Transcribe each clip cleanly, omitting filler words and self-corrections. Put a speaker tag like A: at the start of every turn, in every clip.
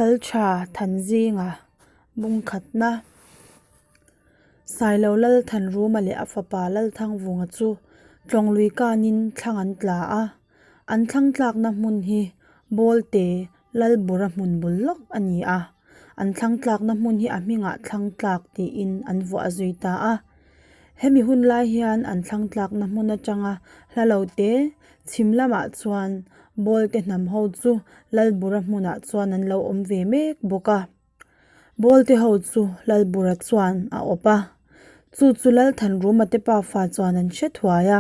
A: Pasalṭha Thanzinga bungkhatna Sailo Lalthanruma leh a fapa Lalthangvunga chu Tlawnglui kanin thlang an tla a, an thlang tlakna hmun hi Bawlte Lalbura hmun bul lawk a ni a, an thlang tlakna hmun hi a hmingah thlang tlak tiin an vuah zui ta a. Hemi hun lai hian an thlang tlakna hmun atanga hla lo te chhim lamah chuan Bawlte hnam ho chu Lalbura hmunah chuan an lo awm ve mek bawk a. Bawlte ho chu Lalbura chuan a awp a, chu chu Lalthanruma te pafa chuan an hre thuai a.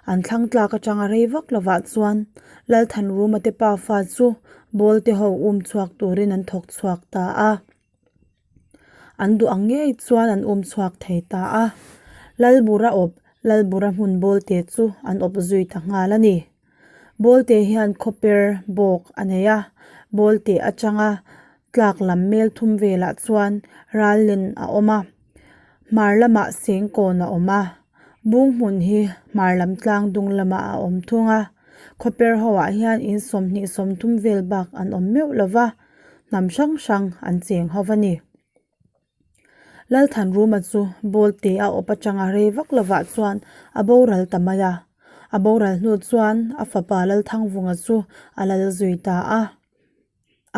A: An thlang tlak atanga rei vak lovah chuan Lalthanruma te pafa chu Bawlte ho um chhuak turin an thawk chhuak ta a. An duh ang ngei chuan an um chhuak thei ta a. Lalbura awp, Lalbura hmun Bawlte chu an awp zui ta nghal a ni. Bawlte hian khawper bawk a nei a, Bawlte atanga tlak lam mel thum velah chuan ral len a awm a, hmar lamah sengkawn a awm a, bung hmun hi hmar lam tlang dung lamah a awm thung a, khawper ho ah hian in 20 30 vel bak an awm meuh lova, hnam hrang hrang an cheng ho a ni. Lalthanruma chu Bawlte a awp atanga rei vak lovah chuan a boral ta mai a, a boral hnu chuan a fapa Lalthangvunga chu a lal zui ta a,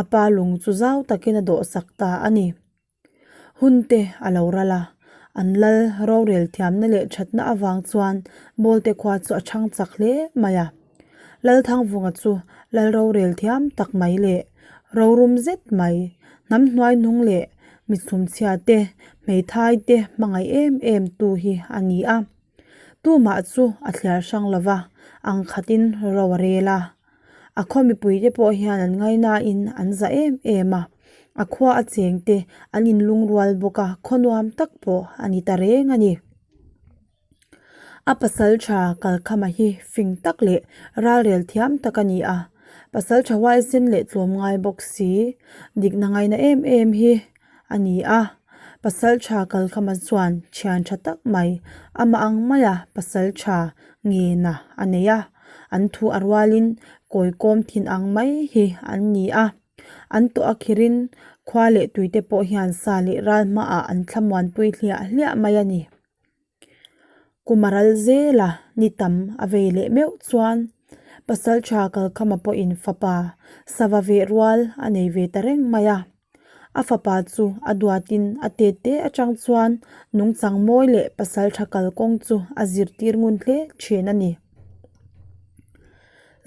A: a pa lung chu zau takin a dawhsak ta a ni. Hun te a lo ral a, an lal rorel thiamna leh thatna avang chuan Bawlte khua chu a chhang chak hle mai a. Lalthangvunga chu lal rorel thiam tak mai leh rorum zet mai, hnam hnuai hnung leh mi chhumchhia te, hmeithai te hmangaih em em tu hi a ni a. Tumah chu a thliar hrang lo va, ang khatin ro a rel a. A khaw mipuite pawh hian an ngainain an za em em a, a khua a cheng te an inlungrual bawk a, khaw nuam tak pawh a ni ta reng a ni. A pasaltha kalkhama hi fing tak leh ralrel thiam tak a ni a, pasaltha huaisen leh tlawmngai bawk si, dikna ngaina em em hi a ni a. Pasaltha kalkhama chuan thian tha tak mai amah ang maia pasaltha ngena a nei a, an thu a rualin kawi kawm thin ang mai hi an ni a. An tawh a khirin khua leh tuite pawh hian sa leh ral hmaah an thlamuanpui hliah hliah mai a ni. Kum a ral zel a, ni tam a vei leh meuh chuan Pasalṭha Kalkhama pawhin fapa sava veh rual a nei ve ta reng mai a. A fapa chu a duatin a tet te atang chuan nungchang mawi leh pasalṭha kalkawng chu a zirtir ngun hle ṭhin a ni.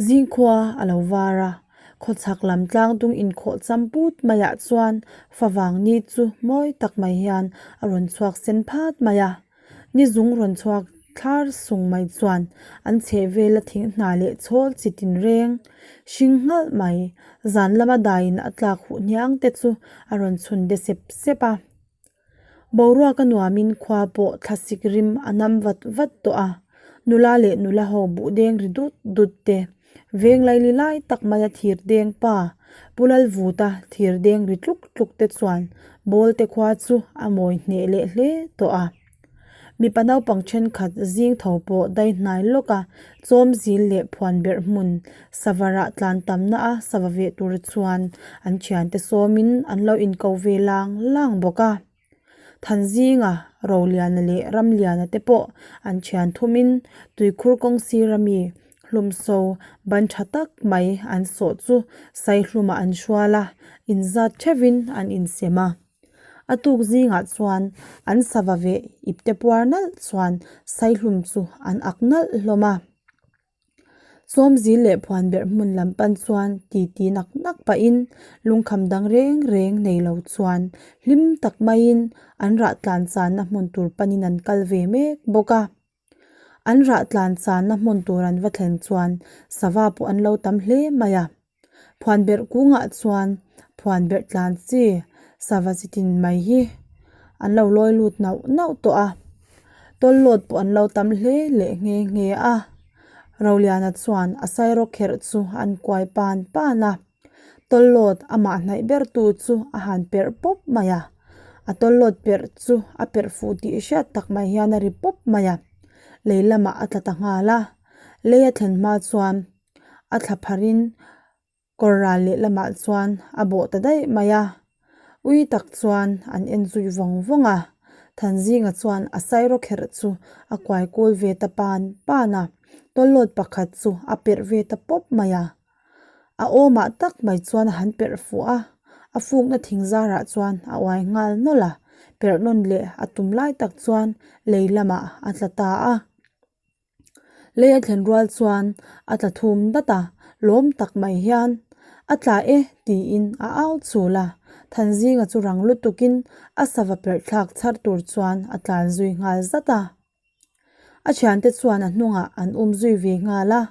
A: Zingkhua a lo var a, khawchhak lam tlangdung inkhawh cham put maiah chuan favang ni chu mawi tak mai hian a rawn chhuak sen phat mai a. Ni zung rawn chhuak thlar sung mai chuan an chheh vela thing hna leh chhawl chi tinreng hring nghalh mai zan lama daiin a tlak huh hniang te chu a rawn chhun de sep sep a. Boruak a nuamin khua pawh thlasik rim a nam vat vat tawh a, nula leh nula ho buh deng ri dut dut te, veng laili lai tak maia thir deng pa Pu Lalvuta thir deng ri tluk tluk te chuan Bawlte khua chu a mawi hneh leh hle tawh a. Mipa naupang thenkhat zing tho pawh dai hnai lawk a, chawm zil leh phuan berh hmun savarah tlan tamna a sava veh tur chuan an thiante sawmin an lo inko ve lang lang bawk a. Thanzinga, Roliana leh Ramliana te pawh an thian thumin tuikhur kawng sira mi hlumso ban tha tak mai an sawh chu saihlumah an hrual a, inzat theuhin an insem a. A tuk zingah chuan an sava veh ipte puar nalh chuan saihlum chu an ak nalh hlawm a. Sawmzil leh phuanberh hmun lam pan chuan titi nak nak pahin lungkham dang reng reng nei lo chuan hlim tak maiin an rah tlan channa hmun tur panin an kal ve mek bawk a. An rah tlan channa hmun tur an va thlen chuan sava pawh an lo tam hle mai a. Phuanberh kungah chuan phuanberh tlan chi sava chi tin mai hi an lo lawi lut nauh nauh tawh a, tawllawt pawh an lo tam hle leh nghe nghe a. Roliana chuan a sairawk kherh chu an kuai pan pan a, tawllawt amah hnaih ber tu chu a han perh pawp mai a, a tawllawt perh chu a perh fuh tih hriat tak mai hian a ri pawp mai a, lei lamah a tla ta nghal a, lei a thlen hma chuan a thla pharin. Kawr ral lehlamah chuan a bawh ta daih mai a, ui tak chuan an en zui vawng vawng a. Thanzinga chuan a sairaw kherh chu a kuai kul ve ta pan pan a, tawlhlawt pakhat chu a perh ve ta pawp mai a. A awmah tak mai chuan a han perh fuh a, a fukna thing zarah chuan a uai nghal nawlh a, perh nawn leh a tum lai tak chuan lei lamah a tla ta a. Lei a thlen rual chuan a tla thum dat a, lawm tak mai hian a tla e tiin a au chul a, Thanzinga chu rang lutukin a sava perh thlak chhar tur chuan a tlan zui nghal zat a. A thiante chuan a hnungah an um zui ve nghal a,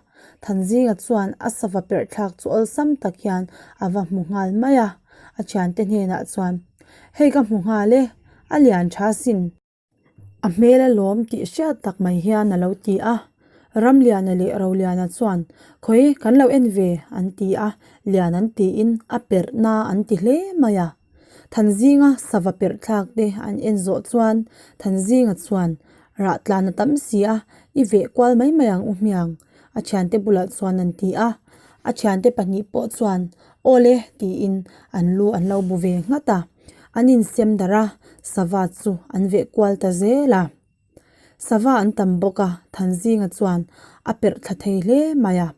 A: Thanzinga chuan a sava perh thlak chu awlsam tak hian a va hmu nghal mai a, a thiante hnenah chuan, Hei ka hmu nghal e, a lian tha sin. A hmel a lawm tih hriat tak mai hian a lo ti a, Ramliana leh Roliana chuan Khawi kan lo en ve an ti a, Lian an tiin a perh na an ti hle mai a. Thanzinga sava perh thlak te an en zawh chuan Thanzinga chuan Rah tlan a tam si a, i veh kual mai mai ang u hmiang a thiante bulah chuan an ti a, a thiante pahnih pawh chuan Aw le tiin an lu an lo bu ve nghat a. An insem darh a, sava chu an veh kual ta zel a. Sava an tam bawk a, Thanzinga chuan a perh thla thei hle mai a.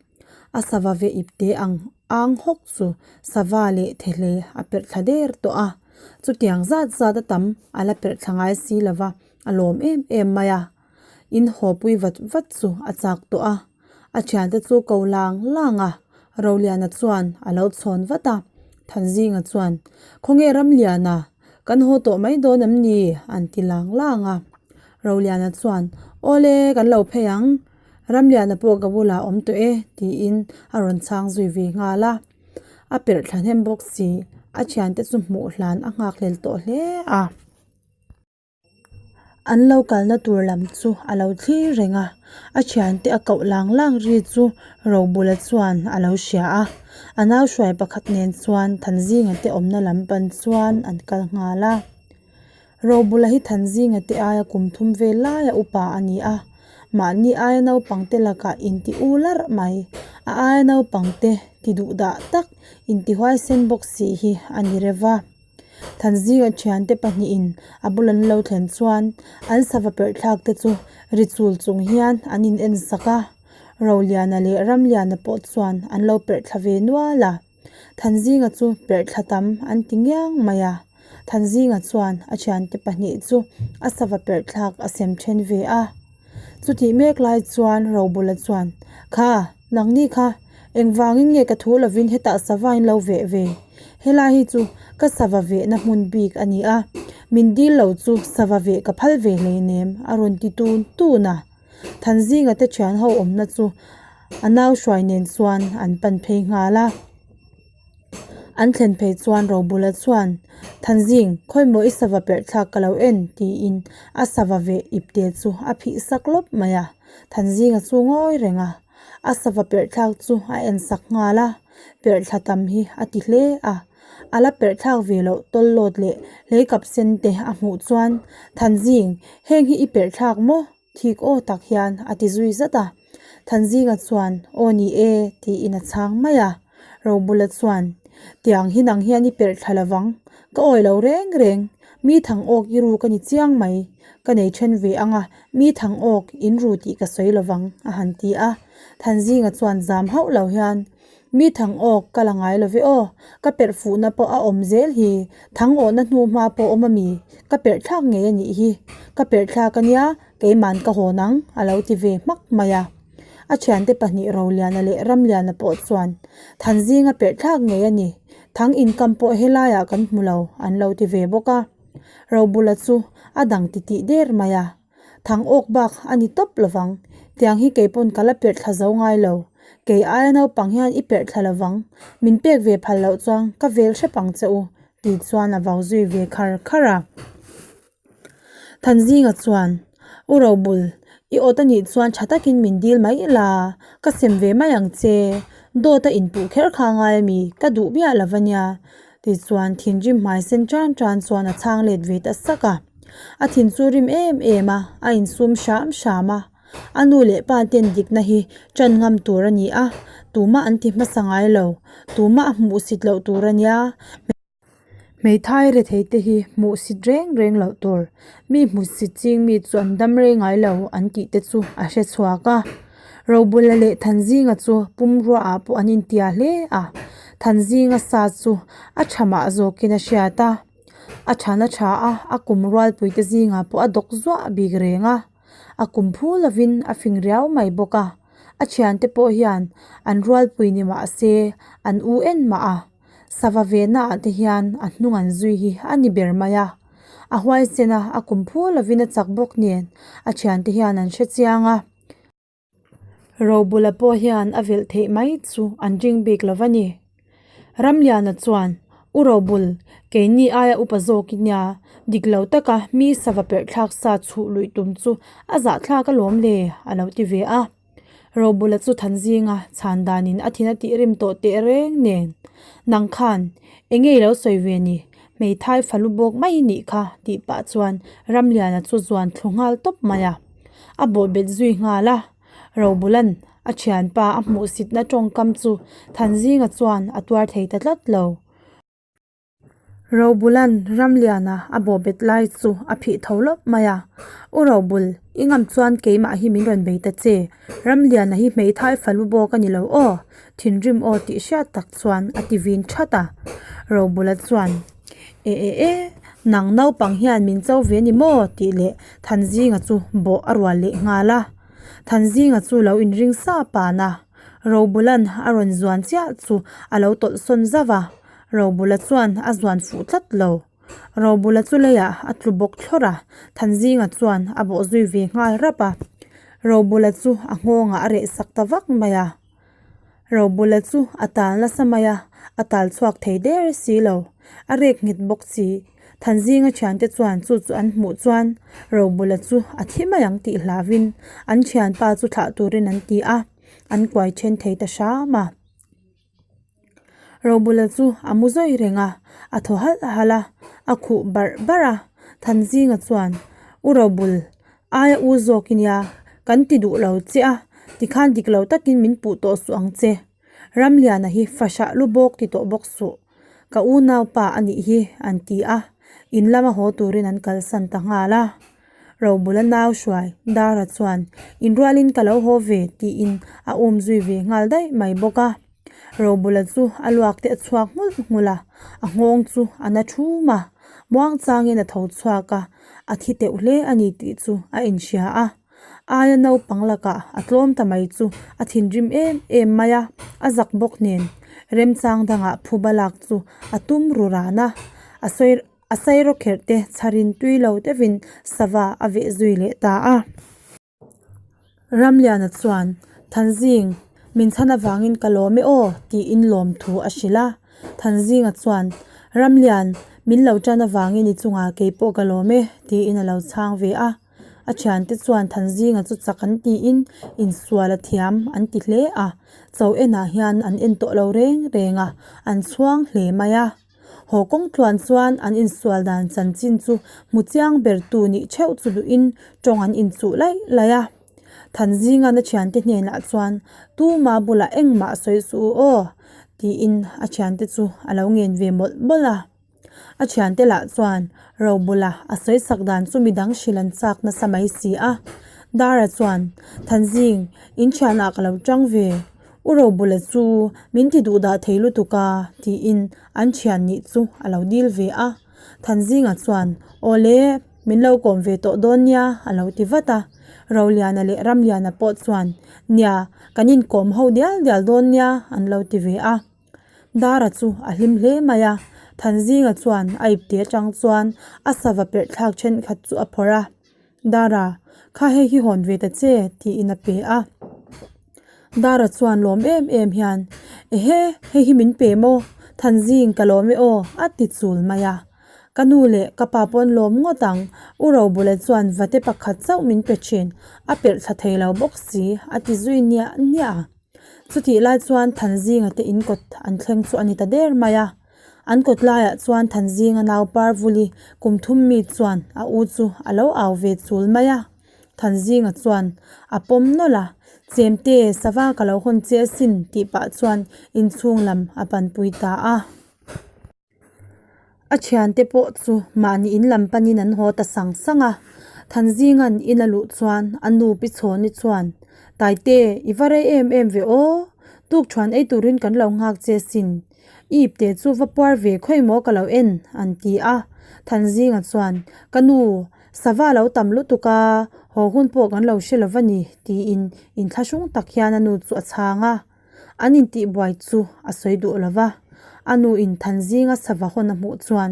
A: A sava veh ip te ang ang hawk chu sava leh thehlei a perh thla der tawh a. Chutiang zat zat a tam a la perh thla ngai si lo va, a lawm em em mai a. In haw pui vat vat chu a chak tawh a, a thiante chu ko lang lang a, Roliana chuan a lo chhawn vat a, Thanzinga chuan, Khawnge Ramliana, kan haw tawh mai dawn em ni? an ti lang lang a. Roliana chuan, Awle, kan lo phei ang, Ramliana pawh ka bulah awm tawh e, tiin a rawn chhang zui ve nghal a. A perh thla hnem bawk si, a thiante chu hmuh hlan a nghakhlel tawh hle a. An lo kalna tur lam chu a lo thlir reng a, a thiante a koh lang lang ri chu Robula chuan a lo hria a, a nau hruai pakhat nen chuan Thanzinga te awmna lam pan chuan an kal nghal a. Robula hi Thanzinga te aia kum thum vel laia upa a ni a, mahni aia naupang te lakah inti u larh mai, a aia naupang te ti duh dah tak inti huaisen bawk si hi a ni reuh va. Thanzinga thiante pahnihin a bul an lo thlen chuan an sava perh thlak te chu ri chul chung hian an in en sak a, Roliana leh Ramliana pawh chuan an lo perh thla ve nual a, Thanzinga chu perh thla tam an ti ngiang mai a, Thanzinga chuan a thiante pahnih chu a sava perh thlak a sem then ve a. Chutih mek lai chuan Robula chuan, Kha, nangni kha, engvangin nge ka thu lovin hetah sava in lo veh ve? Helai hi chu ka sava vehna hmun bik a ni a, min dil lo chu sava veh ka phal ve hleinem, a rawn ti tun tun a. Thanzinga te thian ho awmna chu a nau hruai nen chuan an pan phei nghal a. An thlen phei chuan Robula chuan, Thanzing, khawimaw i sava perh thlak ka lo en, tiin a sava veh ipte chu a phih sak lawp mai a. Thanzinga chu ngawi reng a, a sava perh thlak chu a en sak nghal a, perh thla tam hi a ti hle a. A la perh thlak ve loh tawllawt leh hleikap sen te a hmuh chuan, Thanzing, heng hi i perh thlak maw? Thik aw tak hian a ti zui zat a. Thanzinga chuan, Aw ni e, tiin a chhang mai a. Robula chuan, Tiang hi nang hian i perh thla lovang, ka awi lo reng reng, mi thang awk i ru ka ni chiang mai, ka nei then ve ang a, mi thang awk in ru tih ka sawi lovang, a han ti a. Thanzinga chuan zam hauh lo hian, Mi thang awk ka la ngai lo ve aw, ka perh fuhna pawh a awm zel hi, thang awhna hnu hma pawh awm a mi, ka perh thlak ngei a nih hi, ka perh thlak a nia, keiman ka hawn ang, a lo ti ve hmak mai a. A thiante pahnih Roliana leh Ramliana pawh chuan, Thanzinga perh thlak ngei a ni, thang inkam pawh helaiah kan hmu lo, an lo ti ve bawk a. Robula chu a dang titih der mai a. Thang awk bak a ni tawp lovang, tiang hi keipawn ka la perh thla zo ngai lo, kei aia naupang hian i perh thla lovang, min pek ve phal loh chuan ka vel hrep ang che u, tih chuan a vau zui ve khar khar a. Thanzinga chuan, U Robul, i awt a nih chuan tha takin min dil mai ila, ka sem ve mai ang che, dawt a inpuh kher kha ngai a mi, ka duh miah lo va nia, tih chuan thinrim hmai sen tan tan chuan a chhang let ve ta sak a. A thin chu rim em em a, a insum hram hram a. A nu leh pa ten dikna hi ṭan ngam tur a ni a, tumah an ti hmasa ngai lo, tumah a hmuhsit loh tur a nia. Hmeithai rethei te hi hmuhsit reng reng loh tur, mi hmuhsit ching mi chu an dam rei ngai lo an tih te chu a hre chhuak a. Robula leh Thanzinga chu pumrua ah pawh an intia hle a, Thanzinga sa chu a tha mah zawkin a hriat a, a than a tha a, a kum rualpui te zingah pawh a dawk zuah bik reng a, a kum phu lovin a fing riau mai bawk a, a thiante pawh hian an rualpui ni mah se an u en mah a. Sava vehna ah te hian a hnung an zui hi a ni ber mai a, a huaisen a, a kum phu lovin a chak bawk nen a thiante hian an hre chiang a. Robula pawh hian a velh theih mai chu an ring bik lo va ni. Ramliana chuan, U Robul, keini aia upa zawk i nia, dik lo taka mi sava perh thlak sa chhuh luih tum chu a zahthlak alawm le, a lo ti ve a. Robula chu Thanzinga chhan danin a thin a tih rim tawh teh reng nen, Nang khan eng nge i lo sawi ve ni? Hmeithai falu bawk mai nih kha tih pah chuan Ramliana chu zuan thlu nghal tawp mai a. A bawhbet zui nghal a. Robula'n a thianpa a hmuhsitna tawngkam chu Thanzinga chuan a tuar thei ta tlat lo. Robula'n Ramliana a bawhbet lai chu a phih tho lawp mai a, U Robul, i ngam chuan keimah hi min rawn bei ta che, Ramliana hi hmeithai falu bawk a ni lo aw, thinrim aw tih hriat tak chuan a ti vin that a. Robula chuan, E e e, nang naupang hian min cho ve ni maw? tih leh Thanzinga chu bawh a rual leh nghal a. Thanzinga chu lo inring sa pan a, Robula'n a rawn zuan chiah chu a lo tawlh sawn zauh a. Robula chuan a zuan fuh tlat lo. Robula chu leiah a tlu bawk thlawrh a, Thanzinga chuan a bawh zui ve nghal rap a. Robula chu a nghawngah a reh sak ta vak mai a. Robula chu a tal nasa mai a, a tal chhuak thei der si lo. A rek nghet bawk si. Thanzinga thiante chuan chu chu an hmuh chuan Robula chu a thi mai ang tih hlauhin an thianpa chu thlah turin an ti a, an kuai then thei ta hram a. Robula chu a mu zawi reng a, a thaw halh halh a, a khuh barh barh a. Thanzinga chuan, U Robul, aia u zawk i nia, kan ti duh lo che a, tikhan dik lo takin min puh tawh suh ang che. Ramliana hi fahrah lu bawk ti tawh bawk suh. Ka unaupa a nih hi, an ti a, in lama haw turin an kalsan ta nghal a. Robula nau hruai Dara chuan, Inrualin ka lo haw ve, tiin a um zui ve nghal daih mai bawk a. Robula chu a luak te a chhuak nghulh nghulh a, a nghawng chu a na thum a, muangchangin a tho chhuak a, a thi teuh hle a ni tih chu a inhria a. Aia naupang lakah a tlawm ta mai chu a thinrim em em mai a, a zak bawk nen remchang dangah phuba lak chu a tum ru ran a, a sawi A sairawkherh te chharin tui lo deuhin sava a veh zui leh ta a. Ramliana chuan, Thanzing, min chhan avangin ka lawm e aw, tiin lawmthu a hrilh a. Thanzinga chuan, Ramlian, min lo tan avangin i chungah kei pawh ka lawm e, tiin a lo chhang ve a. A thiante chuan Thanzinga chu chak an tiin insual a thiam an ti hle a. Cho enah hian an en tawh lo reng reng a, an chhuang hle mai a. Haw kawng tluan chuan an insual dan chanchin chu hmu chiang ber tu nih theuh chu duhin tawng an inchuh laih laih a. Thanzinga'n a thiante hnenah chuan, Tuma bulah engmah sawi suh u aw, tiin a thiante chu a lo ngen ve mawlh mawlh a. A thiante lah chuan Robula a sawi sak dan chu midang hrilh an chak nasa mai si a. Dara chuan, Thanzing, in thianah ka lo tang ve. U Robula chu min ti duh dah thei lutuk a, tiin an thian nih chu a lo dil ve a. Thanzinga chuan, Aw le, min lo kawm ve tawh dawn nia, a lo ti vat a. Roliana leh Ramliana pawh chuan, Nia, kan inkawm ho dial dial dawn nia, an lo ti ve a. Dara chu a hlim hle mai a, Thanzinga chuan a ipte atang chuan a sava perh thlak thenkhat chu a phawrh a. Dara, kha hei hi hawn ve ta che, tiin a pe a. Dara chuan lawm em em hian, Ehe, hei hi min pe maw? Thanzing ka lawm e aw, a ti chul mai a. Ka nu leh ka pa pawn lawm ngawt ang, U Robula chuan vate pakhat chauh min pe thin, a perh thla thei lo bawk si, a ti zui niah niah a. Chutih lai chuan Thanzinga te in kawt an thleng chu a ni ta der mai a. An kawt laiah chuan Thanzinga nau Parvuli kum thum mi chuan a u chu a lo au ve chul mai a. Thanzinga chuan a pawm nawlh a, Chemte, sava ka lo hawn che asin tih pah chuan inchhung lam a panpui ta a. A thiante pawh chu mahni in lam panin an haw ta sang sang a. Thanzinga'n in a luh chuan a nu Pi Chhawni chuan, Taite, i va rei em em ve aw? Tukthuan ei turin kan lo nghak che sin. I ipte chu va puar ve khawi maw ka lo en? an ti a. Thanzinga chuan, Ka nu, sava lo tam lutuk a, haw hun pawh kan lo hre lo va ni, tiin inthlahrung tak hian a nu chu a chhang a. An intihbuai chu a sawi duh lo va, a nu in Thanzinga sava hawn a hmuh chuan,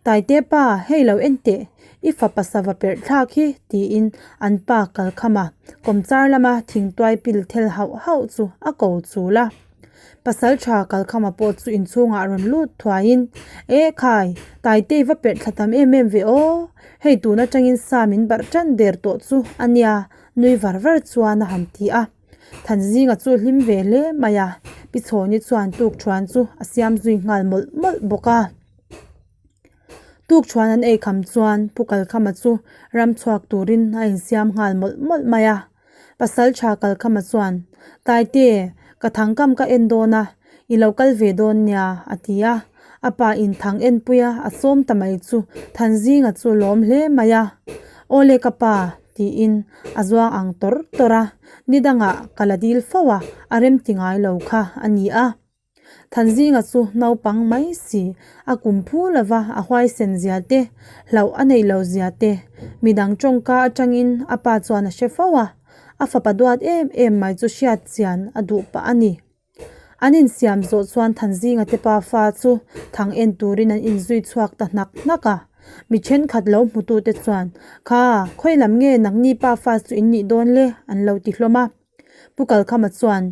A: Taite pa, hei lo en teh, i fapa sava perh thlak hi, tiin an pa kalkham a, kawmchar lama thingtuai pil thel hauh hauh chu a ko chul a. Pasaltha kalkhama pawh chu inchhungah rawn lut thuaiin, E khai, Taite i va perh thla tam em em ve aw, hei tun atangin sa min barh tan der tawh chu a nia, nui var var chuan a han ti a. Thanzinga chu hlim ve hle mai a, Pi Chhawni chuan tukthuan chu a siam zui nghal mawlh mawlh bawk a. Tukthuan an ei kham chuan Pu Kalkhama chu ram chhuak turin a insiam nghal mawlh mawlh mai a. Pasaltha Kalkhama chuan, Taite, ka thangkam ka en dawn a, i lo kal ve dawn nia, a ti a. A pa in thang enpuia a sawm ta mai chu Thanzinga chu lawm hle mai a. Awle ka pa, tiin a zuang ang tawr tawr a, ni dangah ka la dil fo a, a rem ti ngai lo kha a ni a. Thanzinga chu naupang mai si, a kum phu lova a huaisen zia te, hlauh a neih lo zia te, midang tawngka atangin a pa chuan a hre fo a, a fapa duat em em mai chu hriat chian a duh pah a ni. An insiam zawh chuan Thanzinga te pa fa chu thang en turin an inzui chhuak ta hnak hnak a. Mi thenkhat lo hmutute chuan, Kha, khawi lam nge nangni pa fa chu in nih dawn le? an lo ti hlawm a. Pu Kalkhama chuan,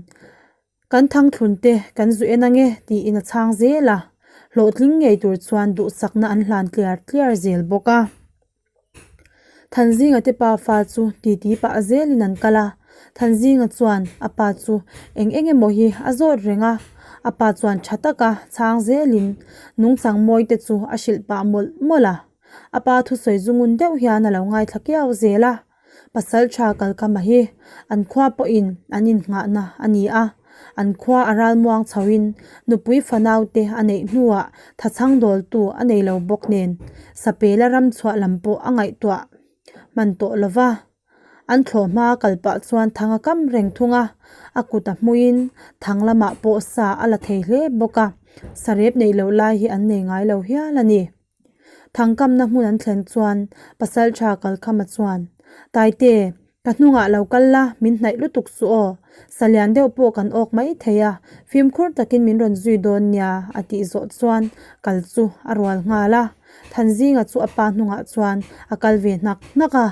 A: Kan thangthlun te kan zu en ange tiin a chhang zel a. Hlawhtling ngei tur chuan duhsakna an hlan tliar tliar zel bawk a. Thanzinga te pa fa chu titi pah zelin an kal a, Thanzinga chuan a pa chu eng eng emaw hi a zawt reng a, a pa chuan tha taka chhang zelin nungchang mawi te chu a hrilh pah mawlh mawlh a, a pa thusawi zungun deuh hian a lo ngaithla kiau zel a. Pasal tha kalkama hi an khua pawhin an innghahna a ni a, an khua a ralmuang chhoin nupui fanaute a neih hnuah thachhang dawltu a nei lo bawk nen Sapela ram chhuah lam pawh a ngaihtuah hman tawh lo va. An thlawh hma kal pah chuan thang a kam reng thung a, a kut a hmuin thang lamah pawh sa a la thei hle bawk a, sarep neih loh lai hi an nei ngai lo hial a ni. Thangkamna hmun an thlen chuan Pasaltha Kalkhama chuan, Taite, ka hnungah lo kal la, min hnaih lutuk suh aw. Salian deuh pawh kan awk mai thei a, fimkhur takin min rawn zui dawn nia, a tih zawh chuan kal chu a rual nghal a. Thanzinga chu a pa hnungah chuan a kal ve hnak hnak a.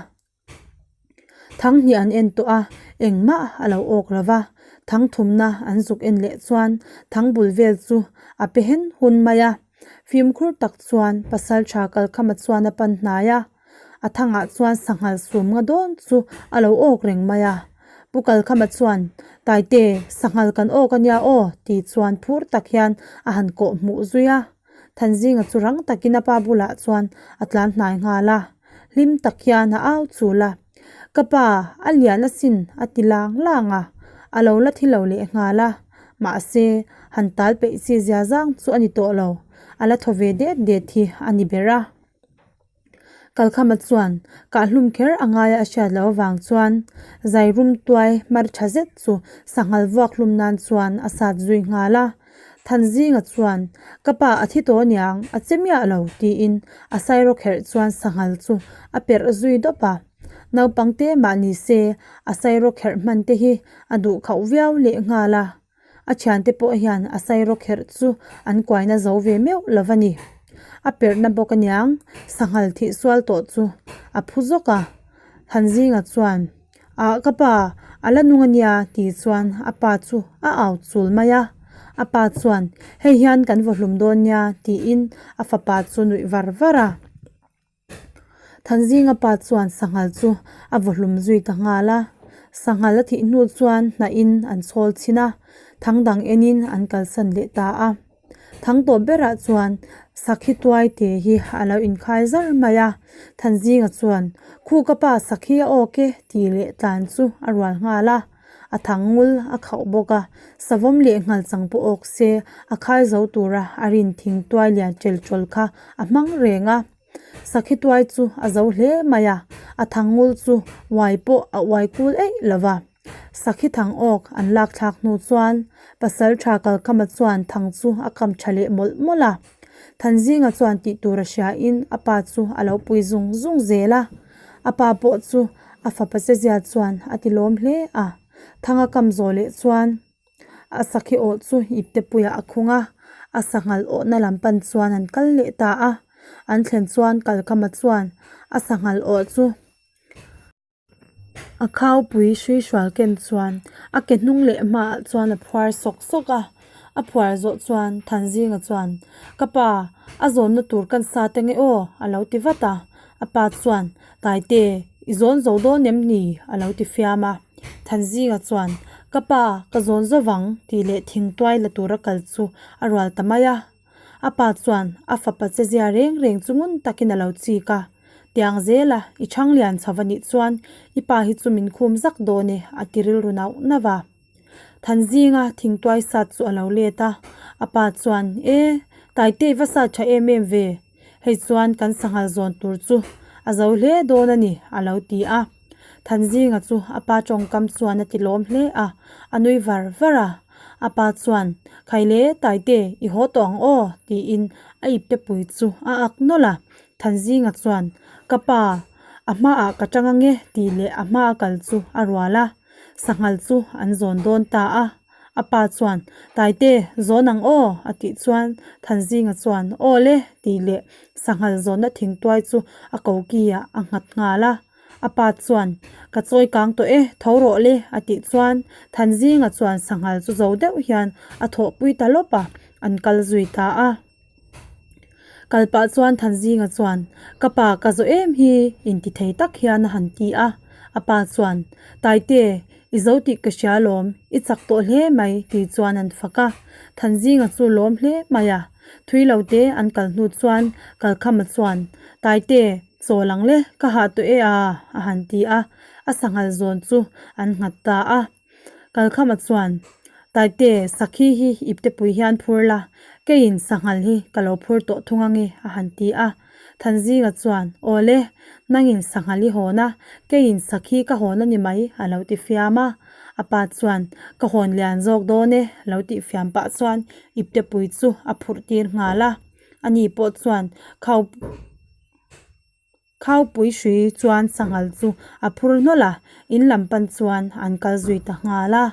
A: Thang hnih an en tawh a, engmah a lo awk lo va, thang thumna an zuk en leh chuan thang bul vel chu a pe hen hun mai a. Fimkhur tak chuan Pasaltha Kalkhama chuan a pan hnai a, a thangah chuan sanghal sum nga dawn chu a lo awk reng mai a. Pu Kalkhama chuan, Taite, sanghal kan awk a nia aw, ti chuan phur tak hian a han kawh hmuh zui a. Thanzinga chu rang takin a pa bulah chuan a tlan hnai nghal a. Hlim tak hian a au chul a, Ka pa, a lian asin a ti lang lang a, a lo la thi lo leh nghal a, mahse, han tal peih chi zia zang chu a ni tawh lo, a la thaw ve det det hi a ni ber a. Kalkhama chuan kahhlum kher a ngaia a hriat loh avang chuan zairum tuai hmar tha zet chu sanghal vuak hlum nan chuan a sat zui nghal a. Thanzinga chuan, Ka pa a thi tawh aniang, a che miah lo, tiin a sairawk herh chuan sanghal chu a perh zui dawp a. Naupang te mah ni se, a sairawk herh hman te hi a duh khauh viau leh nghal a. A thiante pawh hian a sairawk herh chu an kuaina zo ve meuh lo va ni. A perhna bawk aniang, sanghal thih sual tawh chu a phu zawk a. Thanzinga chuan, Ah ka pa, a la nung a nia tih chuan a pa chu a au chul mai a. A pa chuan, Hei hian kan vaw hlum dawn nia tiin a fapa chu nuih var var a. Thanzinga pa chuan sanghal chu a vaw hlum zui ta nghal a. Sanghal a thih hnu chuan hnahin an chhawl chhin a, thang dang enin an kalsan leh ta a. Thang tawp berah chuan. Sakhi tuai te hi a lo inkhai zar mai a, Thanzinga chuan, Khu ka pa sakhi a awk e tih leh tlan chu a rual nghal a, a thang ngul a khauh bawk a, savawm leh nghal chang pawh awk se a khai zo tura a rin thing tuai lian ṭel ṭawl kha a hmang reng a. Sakhi tuai chu a zo hle mai a, a thang ngul chu uai pawh a uai kul eih lo va. Sakhi thang awk an lak thlak hnu chuan pasal tha kalkhama chuan thang chu a kam tha leh mawlh mawlh a. Thanzinga chuan tih tur a hria in a pa chu a lo pui zung zung zel a. A pa pawh chu a fapa che zia chuan a ti lawm hle a. Thang a kam zawh leh chuan a sakhi awh chu ipte puiah a khung a, a sanghal awhna lam pan chuan an kal leh ta a. An thlen chuan kalkhama chuan a sanghal awh chu. A khaupui hruihrual ken chuan a ke hnung leh hmaah chuan a phuar sawk sawk a, a phuar zawh chuan Thanzinga chuan ka pa a zawnna tur kan sa te nge aw a lo ti vat a, a pa chuan Taite i zawn zo dawn em ni a lo ti fiam a, Thanzinga chuan ka pa ka zawn zo vang tih leh thingtuai la tura kal chu a rual ta mai a. A pa chuan a fapa che zia reng reng chu ngun takin a lo chik a, Tiang zela i chhang lian chho a nih chuan i pa hi chu min khum zak dawn e a ti rilru nauh nauh a. Thanzinga thingtuai sat chu a lo let a, a pa chuan E, Taite i va sat tha em em ve, hei chuan kan sanghal zawn tur chu a zo hle dawn a ni a lo ti a. Thanzinga chu a pa tawngkam chuan a ti lawm hle a, a nui var var a. A pa chuan, Khaile, Taite, i haw tawh ang aw, tiin a ipte pui chu a ak nawlh a. Thanzinga chuan, Ka pa, a hmaah ka tang ange, tih leh a hmaa kal chu a rual a. Sanghal chu an zawn dawn ta a. A pa chuan, Taite, zawn ang aw, a tih chuan Thanzinga chuan, Aw le, tih leh sanghal zawnna thingtuai chu a koki-ah a nghat nghal a. A pa chuan, Ka chawi kang tawh e, tho rawh le, a tih chuan Thanzinga chuan sanghal chu zo deuh hian a thawhpui ta lawp a, an kal zui ta a. Kal pah chuan Thanzinga chuan, Ka pa ka zawh em hi, inti thei tak hian a han ti a. A pa chuan, Taite, i zo tih ka hria lawm, i chak tawh hle mai, tih chuan an fak a. Thanzinga chu lawm hle mai a. Thui lo te an kal hnu chuan Kalkhama chuan, Taite, Chaw lang le, ka hah tawh e a, a han ti a, a sanghal zawn chu an nghat ta a. Kalkhama chuan, Taite, sakhi hi iptepui hian phur la, keiin sanghal hi ka lo phur tawh thung ange, a han ti a. Thanzinga chuan, Aw le, nangin sanghal i hawn a, keiin sakhi ka hawn a ni mai, a lo ti fiam a. A pa chuan, Ka hawn lian zawk dawn e, lo tih fiam pah chuan iptepui chu a phurh tir nghal a. Ani pawh chuan, Khau. Khaupui hrui chuan sanghal chu a phur hnawlh a, in lam pan chuan an kal zui ta nghal a.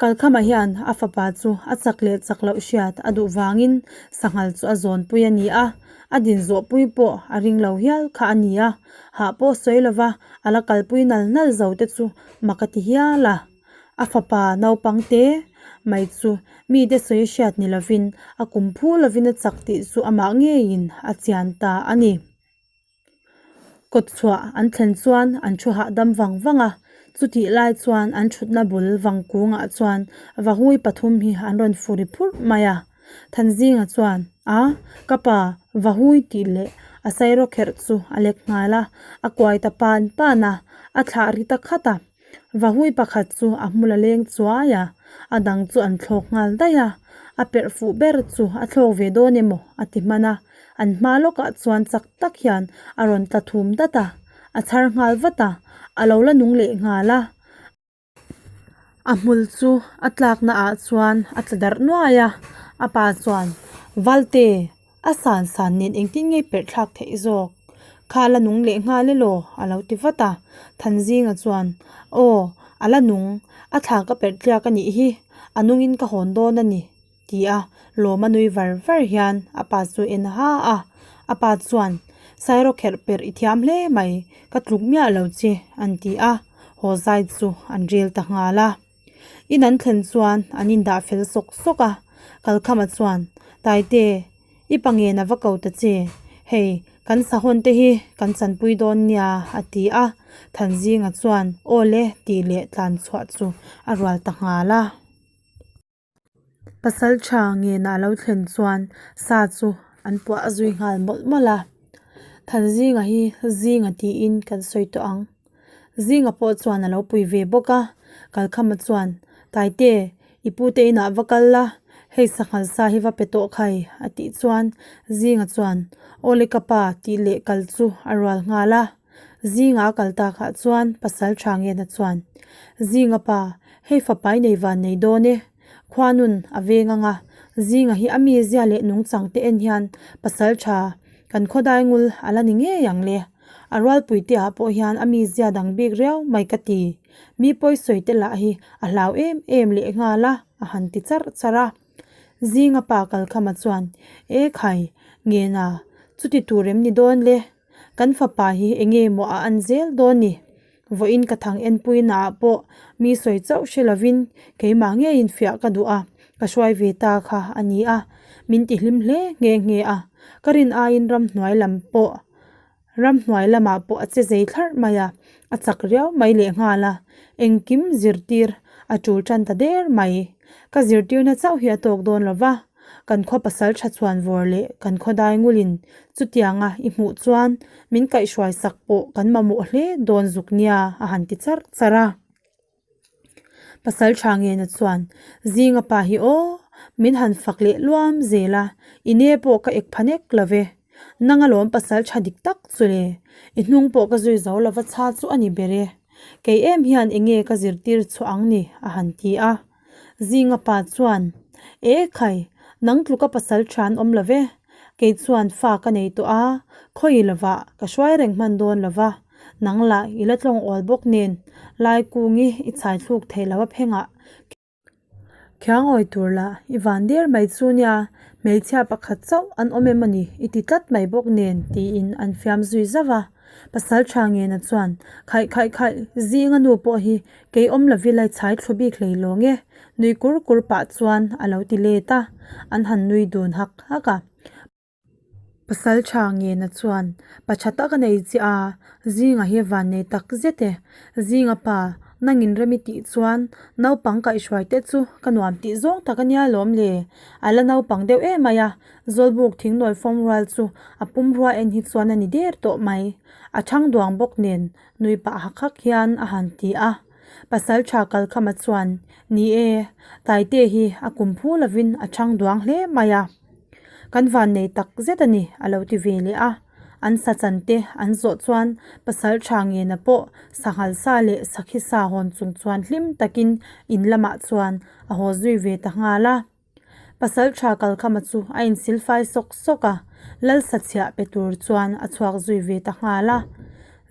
A: Kalkhama hian a fapa chu a chak leh chak loh hriat a duh vangin sanghal chu a zawnpui a ni a, a din zawhpui pawh a ring lo hial kha a ni a, hah pawh sawi lova a la kalpui nal nal zo te chu mak a ti hial a. A fapa naupang te mai chu mite sawi hriat ni lovin a kum phu lovin a chak tih chu amah ngeiin a chian ta a ni. Kawtchhuah an thlen chuan an thu hahdam vang vang a, chutih lai chuan an thutna bul vang kungah chuan vahui pathum hi an rawn furi phurh mai a. Thanzinga chuan, A, ka pa, vahui tih leh a sairawkherh chu a lek nghal a, a kuai ta pan pan a, a thlah ri ta khat a. Vahui pakhat chu a hmul a leng chuai a, a dang chu an thlawk nghal daih a, a perh fuh ber chu a thlawk ve dawn emaw a ti hman a, an hma lawkah chuan chak tak hian a rawn tla thum dat a, a chhar nghal vat a, a lo la nung leh nghal a. A hmul chu a tlakna ah chuan a tla darh nuai a, a pa chuan Valte A san san nen engtin nge perh thlak theih zawk? Kha la nung leh nghal e law? a lo ti vat a. Thanzinga chuan, Aw, a la nung, a thla ka perh tliak a nih hi, a nungin ka hawn dawn a ni, ti a lawm a nui var var hian a pa chu en ha a. A pa chuan, Sairawkherh perh i thiam hle mai, ka tluk miah lo che, an ti a, haw zai chu an rel ta nghal a. In an thlen chuan an indah fel sawk sawk a, Kalkhama chuan, Taite, i pa ngen a va ko ta che, hei kan sahawn te hi kan chanpui dawn nia a ti a, Thanzinga chuan aw le tih leh tlan chhuah chu a rual ta nghal a. Pasalṭha ngena a lo thlen chuan sa chu an puah zui nghal mawlh mawlh a. Thanzinga hi Zinga tiin kan sawi tawh ang. Zinga pawh chuan a lo pui ve bawk a, Kalkhama chuan, Taite, i pute inah va kal la, hei sanghal sa hi va pe tawh khai, a tih chuan Zinga chuan, Awle ka pa tih leh kal chu a rual nghal a. Zinga a kal takah chuan pasal tha ngena chuan, Zinga pa, hei fapai nei van nei dawn e, khuanun a veng anga, Zinga hi a mizia leh nungchang te en hian pasal tha kan khawdai ngul a la ni ngei ang le. A rualpui te ah pawh hian a mizia dang bik riau mai ka ti. Mi pawisawi te lah hi a hlau em em leh nghal a, a han ti charh charh a. Zinga pa Kalkhama chuan, E khai, Ngena, chuti tur em ni dawn le? Kan fapa hi enge maw a an zel dawn ni? Vawiin ka thang enpui naah pawh mi sawi chauh hre lovin keimah ngeiin fiah ka duh a, ka hruai ve ta kha a ni a, min ti hlim hle nghe nghe a. Ka rin aiin ramhnuai lam pawh ramhnuai lamah pawh a che zei thlarh mai a, a chak riau mai lehnghal a, engkim zirtir a tul tan ta der mai. Ka zirtirna chauh hi a tawk dawn lo va. Kan khaw pasal tha chuan vawr leh kan khaw dai ngulin chutianga i hmuh chuan min kaihhruai sak pawh kan mamawh hle dawn zuk nia a han ti charh charh a. Pasal tha ngena chuan Zinga pa hi aw min han fak leh luam zel a, i ne pawh ka ek pha nek lo ve. Nang alawm pasal tha dik tak chu le, i hnung pawh ka zui zo lova chha chu a ni ber e. Kei em hian enge ka zirtir chhuah ang ni a han ti a. Zinga pa chuan, E khai, nang tluka pasal tha an awm lo ve. Kei chuan fa ka nei tawh a, khawi lovah ka hruai reng hman dawn lo va. Nang lah i la tlawng awl bawk nen, lai kungi i chhai thluk theih lo a phengah. Khiangawi tur lah i van der mai chu nia, hmeichhia pakhat chauh an awm em a ni i ti tlat mai bawk nen, tiin an fiam zui zauh a. Pasal tha ngena chuan, Khaih khaih khaih, zinga nu pawh hi kei awm lo vilai chhai thlu bik hlei lawng e, nui kur kur pah chuan a lo ti let a, an han nui dun hak hak a. Pasal tha ngena chuan, Pa tha tak a nei che a, zinga hi van nei tak zet e, zinga pa nangin rem i tih chuan naupang kaihhruai te chu ka nuam tih zawng tak a nia lawm le, a la naupang deuh emai a, Zawlbuk thingnawi fawm rual chu a pumrua en hi chuan a ni der tawh mai. A thang duang bawk nen nui pah hak hak hian a han ti a. Pasal tha Kalkhama chuan, Ni e, Taite hi a kum phu lovin a thang duang hle mai a. Kan vannei tak zet a ni, a lo ti ve leh a. An sa chan te an zawh chuan pasal tha ngena pawh sanghal sa leh sakhi sa hawn chung chuan hlim takin in lamah chuan a haw zui ve ta nghal a. Pasal tha Kalkhama chu a insilfai sawk sawk a, lal sachhiah pe tur chuan a chhuak zui ve ta nghal a.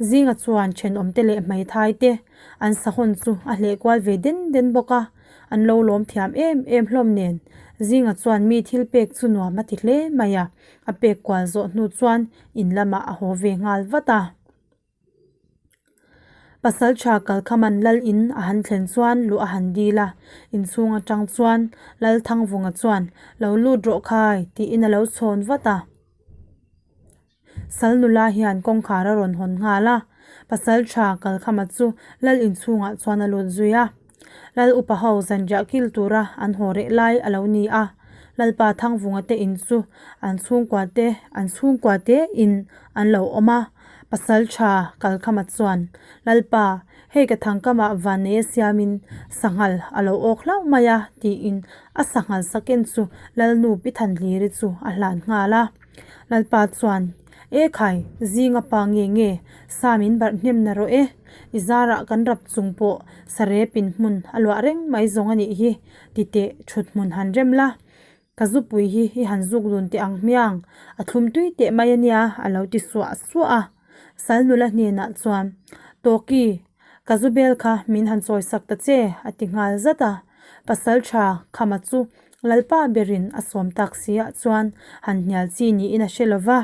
A: Zinga chuan thenawmte leh hmeithai te an sahawn chu a hleh kual ve den den bawk a, an lo lawm thiam em em hlawm nen Zinga chuan mi thil pek chu nuam a ti hle mai a, a pek kual zawh hnu chuan in lamah a haw ve nghal vat a. Pasal tha Kalkhaman lal in a han thlen chuan luh a han dil a, inchhung atang chuan Lal Thangvunga chuan lo lut rawh khai tiin a lo chhawn vat a. Sal nula hian kawngkhar a rawn hawn nghal a, Pasal tha Kalkhama chu lal inchhungah chuan a lut zui a. Lal upa ho zanriah kil tura an haw reh lai a lo ni a, Lalpa Thangvunga te in chu an chhungkua te an chhungkua te in an lo awm a, Pasal tha Kalkhama chuan, Lalpa, hei ka thangkamah vannei a siamin sanghal a lo awk hlauh mai a tiin a sanghal saken chu Lalnu Pi Thanhliri chu a hlan nghal a. Lalpa chuan, E khai, zinga pa nge nge, sa min barh hnem na rawh e, i zarah kan rap chung pawh sarepin hmun a luah reng mai zawng a nih hi, ti teh thut hmun han rem la, ka zupui hi i han zuk dun teh ang hmiang, a thlum tui teh mai a nia, a lo ti suah suah a. Sal nula hnenah chuan, Tawki, ka zu bel kha min han chawi sak ta che, a ti nghal zat a. Pasal tha Khama chu Lalpa berin a sawm tak si ah chuan han hnial chi niin a hre lo va.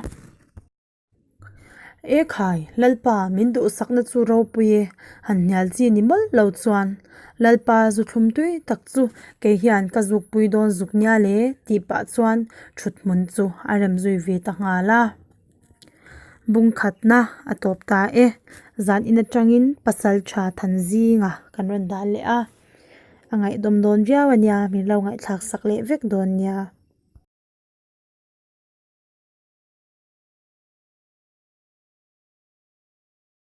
A: E khai, Lalpa min duhsakna chu ropui e, han hnial chi ni mawlh lo chuan Lalpa zu thlum tui tak chu kei hian ka zukpui dawn zuk nia le tih pah chuan thut hmun chu a rem zui ve ta nghal a. Bungkhatna a tawp ta e, zan in atangin pasal tha than zinga kan rawn dah leh a. A ngaihdawm dawn viau a nia min lo ngaihthlak sak leh vek dawn nia.